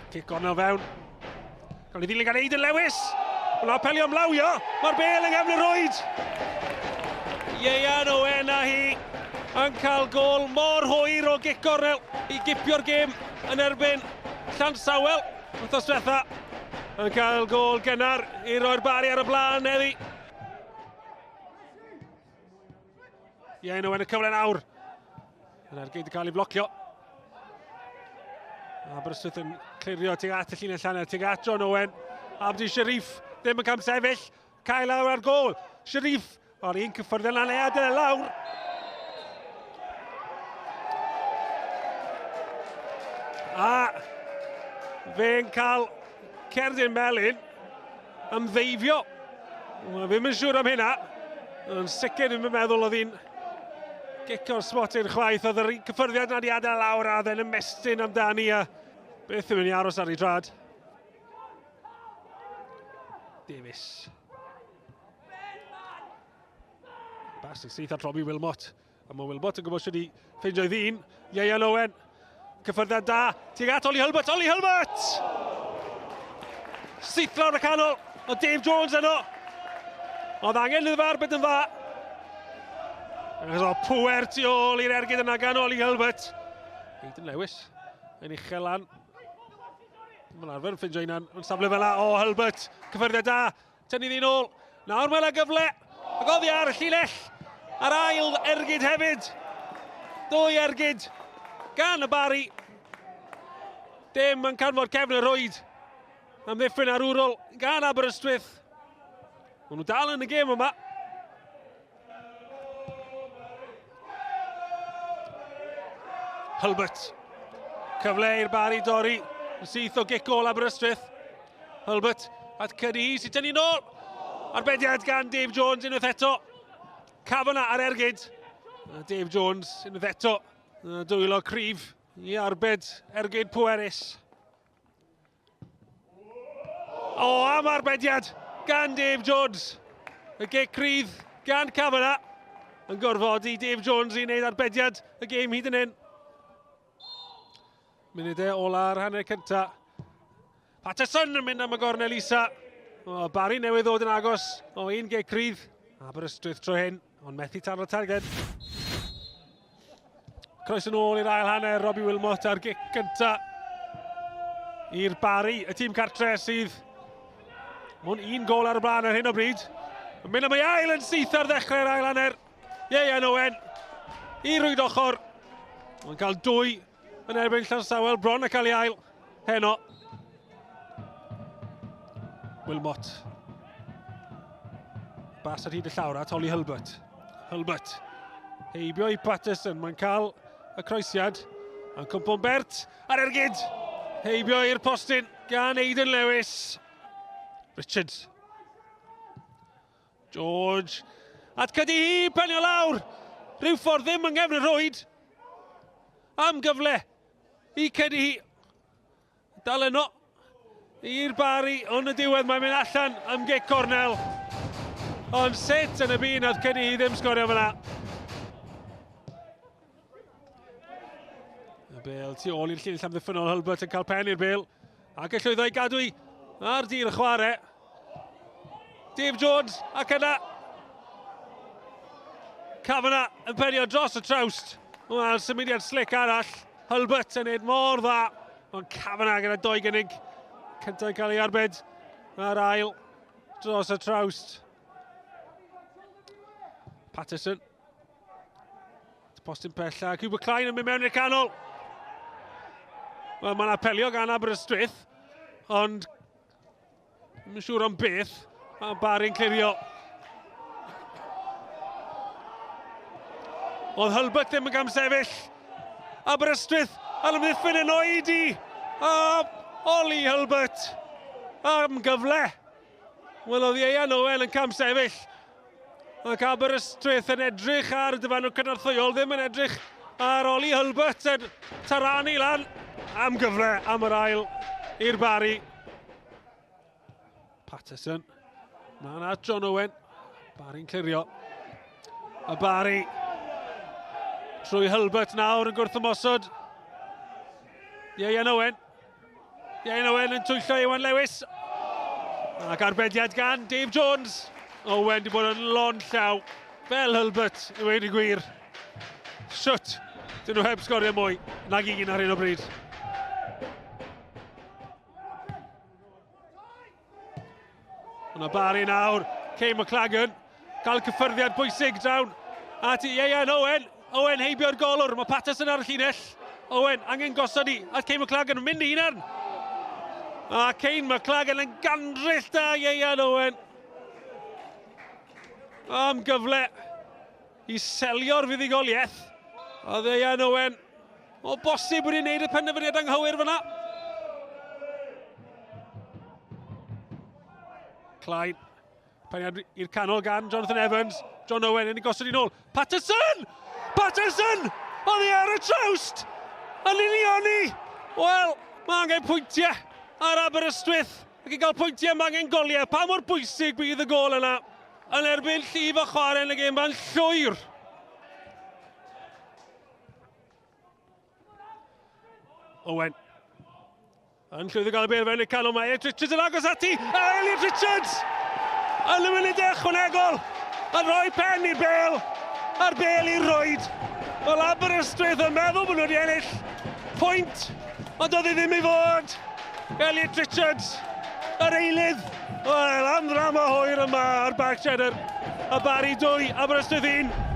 Cic gornel fewn. Cael ei ddilyn gan Aidan Lewis. Mae'n apelio am lawio. Mae'r bel yng nghefn y rwyd. Ieuan Owen a hi yn cael gol mor hwyr o gic gornel i gipio'r gêm yn erbyn Llansawel wythnos diwetha. Yn cael gol gynnar i roi'r Bari ar y blaen heddi. Ieuan Owen y cyfle nawr. Yn ergyd yn cael ei flocio. Aberystwyth yn clirio tuag at y llinell hanner, tuag at John Owen. Abdi Sharif ddim yn camsefyll. Cael lawr ar gol. Sharif, o'r un cyffwrdd yna, neu adael e lawr. A fe'n cael cerdyn melyn ymddeifio. Wel, ddim yn siŵr am hynna. Yn sicr ddim yn meddwl oedd hi'n gico'r smotyn chwaith. Oedd yr cyffyrddiad na di adael lawr a oedd e'n ymestyn amdani a beth yn mynd i aros ar ei drad. Davies. Bas yn syth at Robbie Wilmot. A mae Wilmot yn gwybod sydd wedi ffeindio'i ddyn. Ieuan Owen. Cyffyrddiad da. Tuag at Ollie Hulbert. Ollie Hulbert! Syth lawr y canol. O Dave Jones yno. Oedd angen iddo fe arbed yn dda. Achos o pwer tu ôl i'r ergyd yna gan Ollie Hulbert. Aidan Lewis yn uchel lan. Mae'n arfer yn ffindio hunan yn safle fel la. O, Hulbert, cyffyrddiad da. Tynnu ddyn ôl. Nawr mae yna gyfle. Ac oddi ar y llinell. A'r ail ergyd hefyd. Dwy ergyd gan y Bari. Dim yn canfod cefn y rwyd. Amddiffyn arwrol gan Aberystwyth. Maen nhw dal yn y gêm yma. Hulbert. Cyfle i'r Bari dorri. Yn syth o gic gol Aberystwyth. Hulbert at Cuddy sy'n tynnu nôl. Arbediad gan Dave Jones unwaith eto. Kavanagh ar ergyd. Dave Jones unwaith eto. Dwylo cryf i arbed ergyd pwerus. O, am arbediad gan Dave Jones. Y gic rydd gan Kavanagh yn gorfodi Dave Jones i wneud arbediad y gêm hyd yn hyn. Munudau ola'r hanner cynta. Patterson yn mynd am y gornel isa. O, Barry newydd ddod yn agos o un gic rydd. Aberystwyth tro hyn, ond methu taro targed. Croes yn ôl i'r ail hanner, Robbie Wilmot ar gic gynta i'r Barry, y tîm cartre sydd mewn un gol ar y blaen ar hyn o bryd. Yn mynd am ei ail yn syth ar ddechrau'r ail hanner. Ieuan Owen i rwyd ochr. Mae'n cael dwy yn erbyn Llansawel, bron a cael ei ail heno. Wilmot. Bas ar hyd y llawr at Ollie Hulbert. Hulbert. Heibio i Patterson. Mae'n cael y croesiad. Yn cwmpo'n bert ar ergyd. Heibio i'r postyn gan Aidan Lewis. Richards. George. At cydi hi, penio lawr. Rhyw ffordd ddim yng nghefn y rhwyd. Am gyfle i cydi hi. Dal yno i'r Bari, ond y diwedd mae'n mynd allan am gic cornel. Ond sut yn y byd nath Cynni hi ddim sgorio fyna. Y bel tu ôl i'r llinell amddiffynnol, Hulbert yn cael pen i'r bel. Ac y llwyddo i gadw i ar dir y chwarae. Dave Jones ac yna Kavanagh yn penio dros y trawst. Wel, symudiad slick arall. Hulbert yn neud mor dda. Ond Kavanagh gyda doi gynnig. Cyntaf yn cael ei arbed. A'r ail dros y trawst. Patterson. Postyn pella. Cooper Klein yn mynd mewn i'r canol. Wel, mae'n apelio gan Aberystwyth. Ond Ddim yn siŵr am beth. Mae Barry'n clirio. Oedd Hulbert ddim yn gamsefyll. Aberystwyth ar ymddiffyn yn oedi. A Ollie Hulbert am gyfle. Wel, oedd Ieuan Owen yn camsefyll. Ac Aberystwyth yn edrych ar y dyfarnwr cynorthwyol, ddim yn edrych ar Ollie Hulbert yn taranu lan am gyfle am yr ail i'r Barry. Patterson. Mae yna John Owen. Barry'n clirio. A Barry trwy Hulbert nawr yn gwrth ymosod. Ieuan Owen. Ieuan Owen yn twyllo Iwan Lewis. Ac arbediad gan Dave Jones. Owen di bod yn lond llaw. Fel Hulbert, i weud y gwir. Shwt, dyn nhw heb sgorio mwy nag un ar hyn o bryd. Yna Barry nawr, Kane McLagan, cael cyffyrddiad bwysig drawn at Ieuan Owen. Owen heibio'r golwr, mae Patterson ar y llinell. Owen angen gosod i at Kane McLagan, yn mynd i hunan. A Kane McLagan yn gandryll da Ieuan Owen. Am gyfle i selio'r fuddugoliaeth. Oedd Ieuan Owen o bosib wedi gwneud y penderfyniad anghywir fyna. Klein, peniad i'r canol gan Jonathan Evans. John Owen yn ei gosod i nôl. Patterson! Patterson! Oedd hi ar y trawst! Yn unioni! Wel, mae angen pwyntiau ar Aberystwyth. Ac i gael pwyntiau, mae angen goliau. Pa mor bwysig bydd y gol yna yn erbyn llif a chwarae yn y gêm fan llwyr. Owen. Yn llwyddo gael y bêl fewn i'r canol, mae Elliot Richards yn agos ati, a Elliot Richards! Yn y munudau ychwanegol, yn rhoi pen i'r bêl, a'r bêl i'r rwyd. Wel, Aberystwyth yn meddwl bod nhw wedi ennill pwynt, ond doedd hi ddim i fod. Elliot Richards, yr eilydd. Wel, am ddrama hwyr yma ar Barc Cheddar. Y Barry 2, Aberystwyth 1.